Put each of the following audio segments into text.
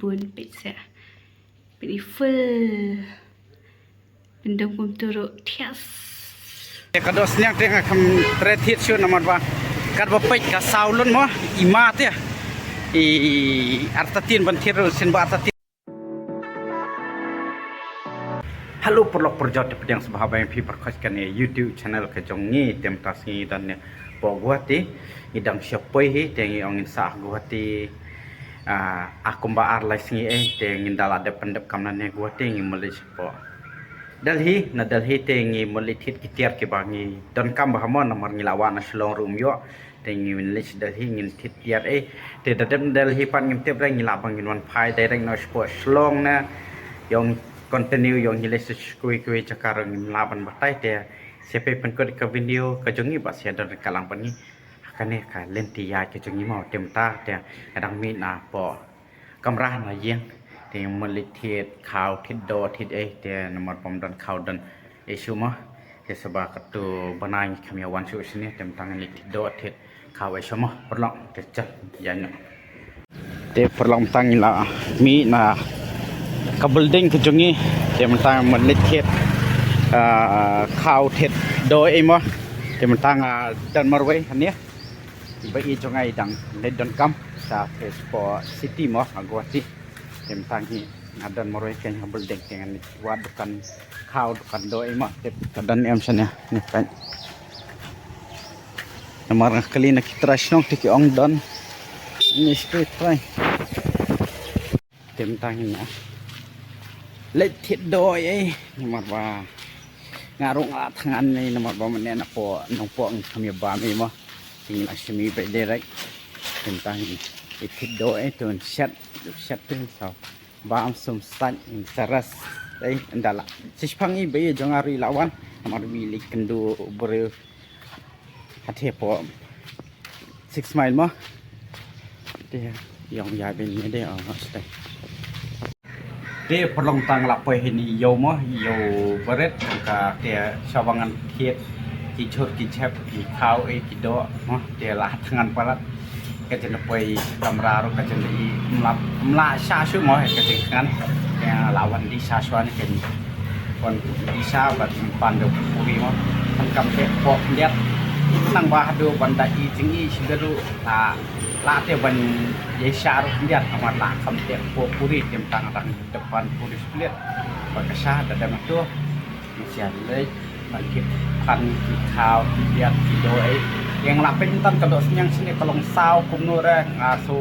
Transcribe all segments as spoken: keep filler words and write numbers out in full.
Bun peit sa. Beautiful. Pyndonkam turu thias. Te ka doh sniang te nga kham treh thied shuh namar ba kat ba peit ka saw lun mo i ma te. I artatien ban thied ruh sien ba artatien. Hello paralok parajor, te pdiang sngewbha ba phi pyrkhat kane YouTube channel ka jong ngi. Te mynta sngi don ne hapoh Guwahati, ngi dang shu poi hi te ngi ong ngin sah Guwahati. Ah, a kumba ar lai sngi ei te ngin da la dep pyndep kam na ne Guwahati, ngi mlien shapoh Delhi, na Delhi te ngi mlien thied ki tiar kiba ngi donkam bha mo namar ngi la wad na Shillong ruh ym ïoh. Te ngi mlien sha Delhi ngin thied tiar ei. Te da dep na Delhi pat ngim tip re ngi lah ba ngin wan phai direct noh shapoh Shillong ne. Ïoh ngi continue ïoh ngi leit sha kiwei kiwei jaka ruh ngim lah ban batai te. Sa peit pynkut ka video ka jong ngi ba sa don ka lang bad ngi. Kane ka lynti ïaid ka jong ngi mo te mynta te nga dang mih na hapoh kamra na ïing. Te mlien thied khaw thied doh thied ei te namar bym don khaw don ei shuh mo. Te sa ba katu bnai ngi kham ïa wan shuh shane te mynta ngi leit thied doh thied khaw ei shuh mo paralok. Te chal ïa ngi. Te paralok mynta ngi la mih na ka building ka jong ngi. Te mynta mlien thied, ah, khaw thied doh ei mo. Te mynta nga don marwei hangne. Ba i jong nga i dang leit donkam sha space for city mo ha Guwahati. Te mynta ngi nga don marwei keiñ ha building te ngan wad dukan khaw dukan doh ei mo. Te ka don em shane ne peit. Namar nga kylli na ki trai shnong te ki ong don. Ni shu trai. Te mynta ngi ïa leit thied doh ei namar ba nga ruh nga la thngan ei namar ba mynne napoh Nongpoh ngi kham ïa bam ei mo. Te ngi la shim ei beit direct. Te mynta ngi ïa thied doh ei to shet shet te sa bam sum sait ngi sa ras ei ynda la. Sa shipang ei ba i jong nga ruh i la wan namar ba i leit kynduh u briew. Hathie hapoh six mile mo. Te ïong ïa bin ne de ong ha stai. Te paralok tang la poi hi ni ïew mo, ïew barit ka te sha ba ngan thied ki jhur ki jhep ki khaw ei ki doh mo te la thngan palat. Ka jin poi kamra ruh ka jin i mla mla sha shu mo ka jin thngan. Te la wan di sha shuwa ni ka ni. Wan di sha bad pan da puri mo. Kan kam te pok ndiat. Nang ba haduh ban da i jing i shi da ruh la la te ban ye sha ruh ndiat kamar la kam te pok puri tem tang tang te pan puri split. Ba ka sha da da matu. Ngi sia leit ban kit pan ki khaw ki biat ki doh ei. Ïa nga la peit mynta ka doh sniang shane ka long saw kumno re nga so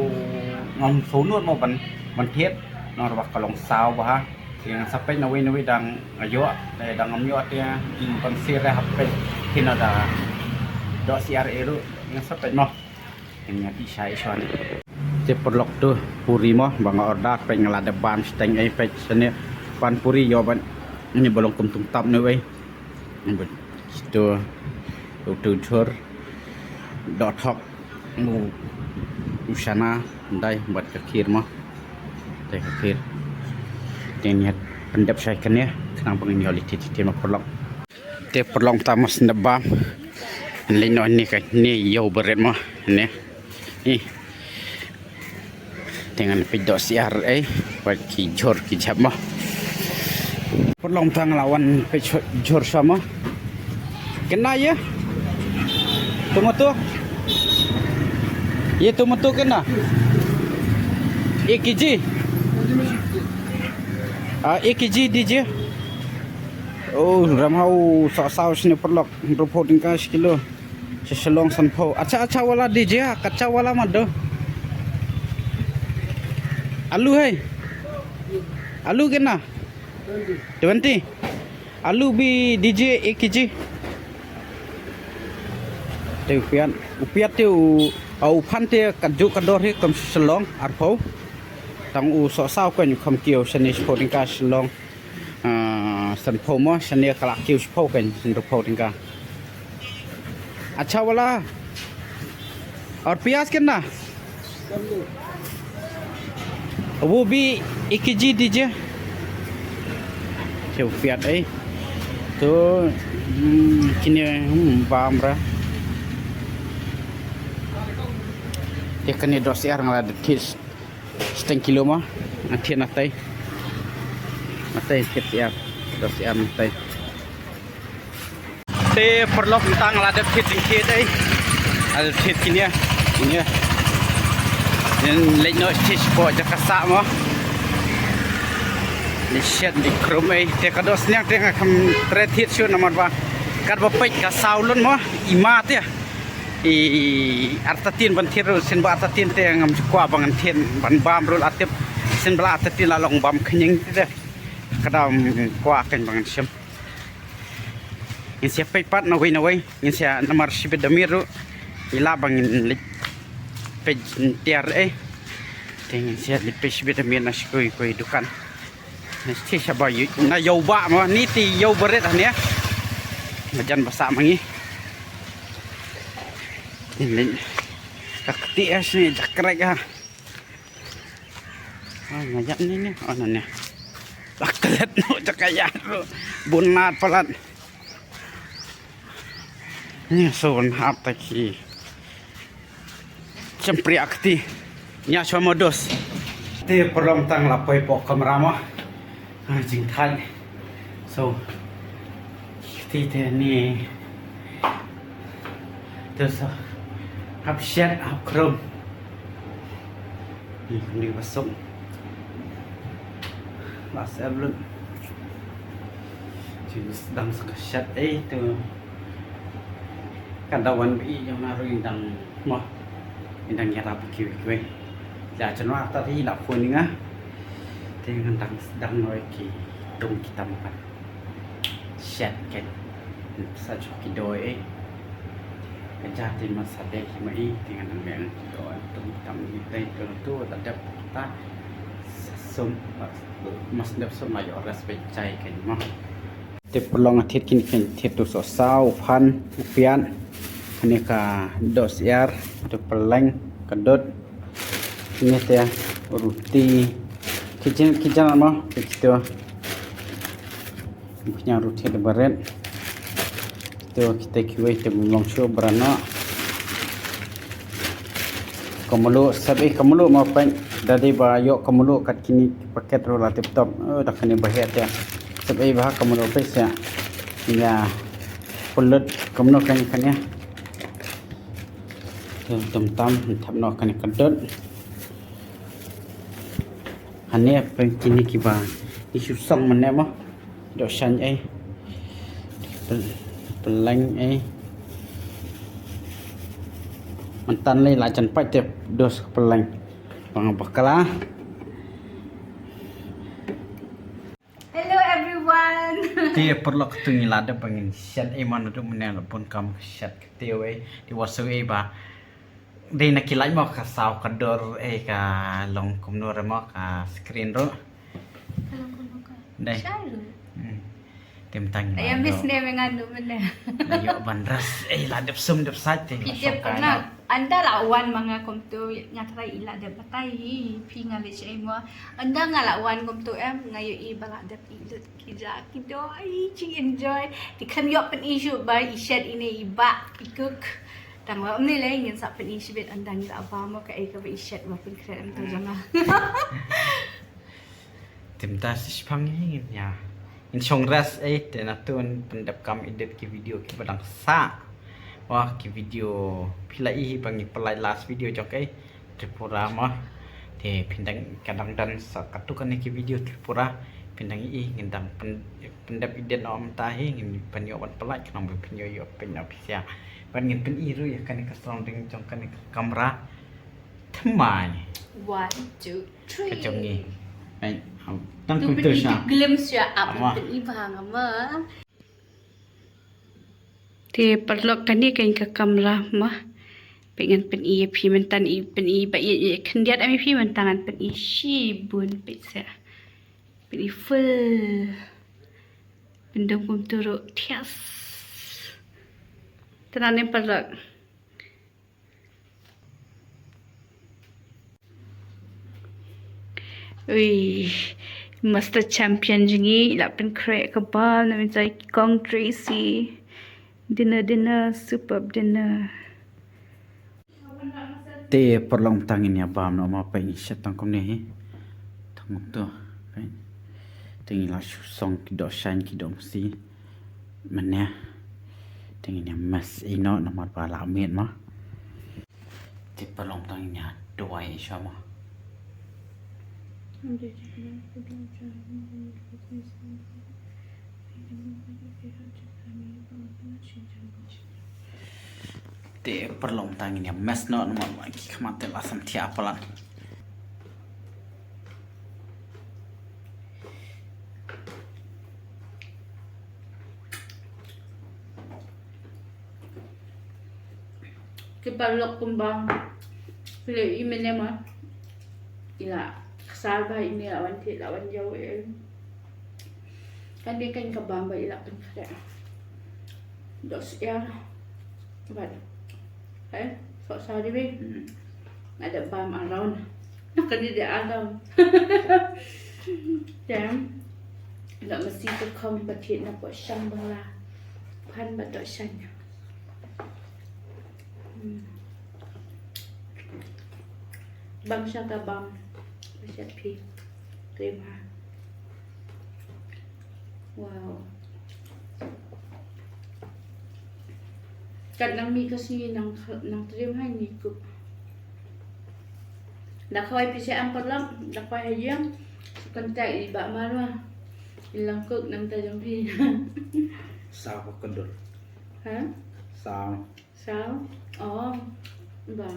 ngam so nud mo ban ban thied. Nor ba ka long saw bha. Ïa nga sa peit na wei na wei dang ïoh, eh, dang ngam ïoh te ban sir re hap peit kino da doh siar ei ruh. Nga sa peit mo. Ïa nga ti shai shwan. Te paralok tu puri mo ba nga order peit nga la da bam shteng ei peit shane pan puri ïoh ban ni ba long kum tung tap ne wei. Kitu tu jhur doh thok u u shana dai bad ka kheer mo. Dai ka kheer. Te ngi pyndep shai kane khnang ba ngin ïoh leit thied thied mo paralok. Te paralok ta mas na bam. Leit noh ne ka ne ïew barit mo ne. Ih. Te ngan peit doh siar ei bad ki jhur ki jhep mo. Paralok tang la wan peit jhur sha mo. Kena ye? Tomato? Ye tomato kena? Ek kg? Ah, ek kg dije. Oh, ram hau sa saw sini paralok. Hynriewphew tyngka shi kilo. Sha Shillong sanphew. Acha acha wala dije, kacha wala mat do. Alu hai. Alu kena? Twenty. Alu bhi dije ek kg. Te u piat, u piat te u, ah, u phan te ka juk ka dor hi kam Shillong arphew. Tang u soh saw kan kam kiew shane shiphew tyngka Shillong. Ah, sanphew mo, shane ka la kiew shiphew kan, hynriewphew tyngka. Acha wala. Aur piyaj kitna? Wo bhi ek kg dijiye. Kiew piat ei. To, hmm, kine, hmm, bam ra. Te kane doh siar nga la da thied. Shiteng kilo mo. Nga thied na tei. Na tei thied siar. Dos siar na tei. Te paralok mynta nga la dep thied jingthied ei. Nga la thied kine. Kine. Ïa leit noh sha ka sah mo. Leit shet leit khrum ei. Te ka doh sniang te nga kham treh thied shuh namar ba katba peit ka saw lut mo. I ma te. I artatien ban thied ruh sien ba artatien te ngam ju kwah ba ngan thied ban bam ruh la tip sien ba la artatien la long bam khñiang te. Ka dang kwah kan ba ngan shem. Ngin sa peit pat na wei na wei ngin sa namar shibit da miet ruh. I la ba ngin leit peit tiar eh. Te ngin sa leit peit shibit da miet na shi kawei kawei dukan. Te shaba yu na ïew ba mo ni te ïew barit hangne. Majan ba sah ma ngi. Te leit. Ka kti eh sini jakrek ah. Ah, ngajak ni ni. Oh, na ni. Bak telet no cakaya ru. Bunat palat. Ni so hap ta ki. Chempri akti. Nya so modus. Te paralok tang la poi pok kamera ma. Ah, jingthai. So, kti te ni. Te so, hap shet, hap khrum. Ni, ni basong. Bas eblun. Jing dang sa ka shet, eh, tu. Kan da wan bi jong na ruin dang mo. Indang ya rapi kiwi kiwi. Ya, chano akta ri la phone nga. Te ngan dang, dang noi ki dong kita makan. Shet ken. Sa chok ki doi eh. Ka jati ma sa dei ki ma i. Te ngan dang meng ki doi. Tum tam ni dei tu tu la dep ta. Sum mas dep sum ma yo res pe chai ken ma. Te paralok nga thied kine ken thied tu so saw, u phan, u piat. Kane ka doh siar, tu peleng, ka dot. Kine te ruti. Kijan kijan mo, kito. Punya ruti de baret. Kito kita kiwei te bumlong shu berana. Kemulu, sabi kemulu mo pen. Dadi ba yok kemulu kat kini paket ru la tip top. Oh, dah kini bahaya te. Sabi bah kemulu pes ya. Ya. Pulut kemulu kan kan ya. Tum tam, tam no kan ka dot. Hane pen kini kiba. Isu song mane mo. Dok shan eh. Pel-, peleng eh. Mentan le la jan pat te dos peleng. Bang bakala. Hello everyone. Te paralok tu ngi la da bangin shet eh mana tu mane la pun kam shet kete eh. Di wasu eh ba. Dei na ki light mo ka saw ka dor eh ka long kumno re mo ka screen ro. Ka long kumno ka. Dei. Shai ro. Hmm. Tem tang. Ai, miss ne me ngan do mene. Yo ban ras eh la dep sum dep sait te. Phi dep pernah. Anda la wan manga kom tu nga trai ila dep batai hi phi nga le shai mo. Anda nga la wan kom tu em nga yo i ba la dep i lut ki ja ki do ai chi enjoy. Ti khlem yo pen i shu ba i shet i ne i ba i cook. Tang wa umni le ngin sa pyn-i shibit ynda ngi la ba mo kaei kaba i shet wa pynkhreh ynda jong nga. Te mynta sa shipang hi ngin ïa. Ngin shong ras eh te na tu pyndep kam edit ki video kiba dang sah. Wa ki video phi la i hi ba ngi pynlait last video jong ka eh. Tripura mo. Te phin dang ka dang dang sa katto katne ki video Tripura. Phin dang i ngin dang pyn-, pyndep edit noh mynta hi ngin pynïoh ban pynlait khnang ba phin ïoh ïoh pyn noh phi sia. Ban ngin pyn-i ruh ïa kane ka surrounding jong kane ka kamra. Thymmai. One, two, three. Ka jong ngi. Ai, tang kum tu sha. Glimpse ïa ap pyn-i bha nga ma. Te paralok kane ka ïing ka kamra ma. Peit ngan pyn-i ïa phi mynta i pyn-i ba ïa khyndiat ami phi mynta ngan pyn-i shibun peit sa. Pyn-i full. Pyndong kum tu ruh thias. Tena ne paralok. Ui, master champion jong ngi, la pynkhreh ka bam, na mynta ki Kong Tracy. Dinner, dinner, superb dinner. Te paralok tang ngin ïa bam noh ma peit ngi shet tang kumne hi. To Mukto. Te ngi la shu song ki dohshain ki dohmasi mynne. Te ngin ïa mess ïa noh namar ba la miet mo. Te paralok tang ngin ïa duwai sha mo. Te paralok tang ngin ïa mess noh namar ba ki khmat te la sam thiah palat. Ki paralok kumba phi la ïohi mynne mo, i la ksar bha, i la wan thied, la wan jew. Kan dei kan ka bam ba i la pynkhreh. Doh syiar. Bad, eh, soh saw dei. Hmm. Nga da bam around. Kan dei da around. Te dohmasi ka khong ba thied na poh shang bangla. Phan ba dohshain. Hmm. Bam sha ka bam. Ba sha phi. Krim ha. Wow. Kat nang mih ka sngi nang, nang trim ha ngi kup. Da khawai phi sha em paralok, da khawai ha ïing. Contact i Bah Marwa. I lang cook nangta jong phi. Saw ka dur. Ha? Saw. Saw? Oh. Ba.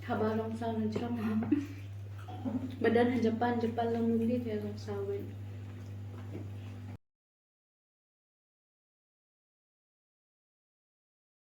Haba long saw na jrong. Ba don ha Japan, Japan long movie te long saw wei.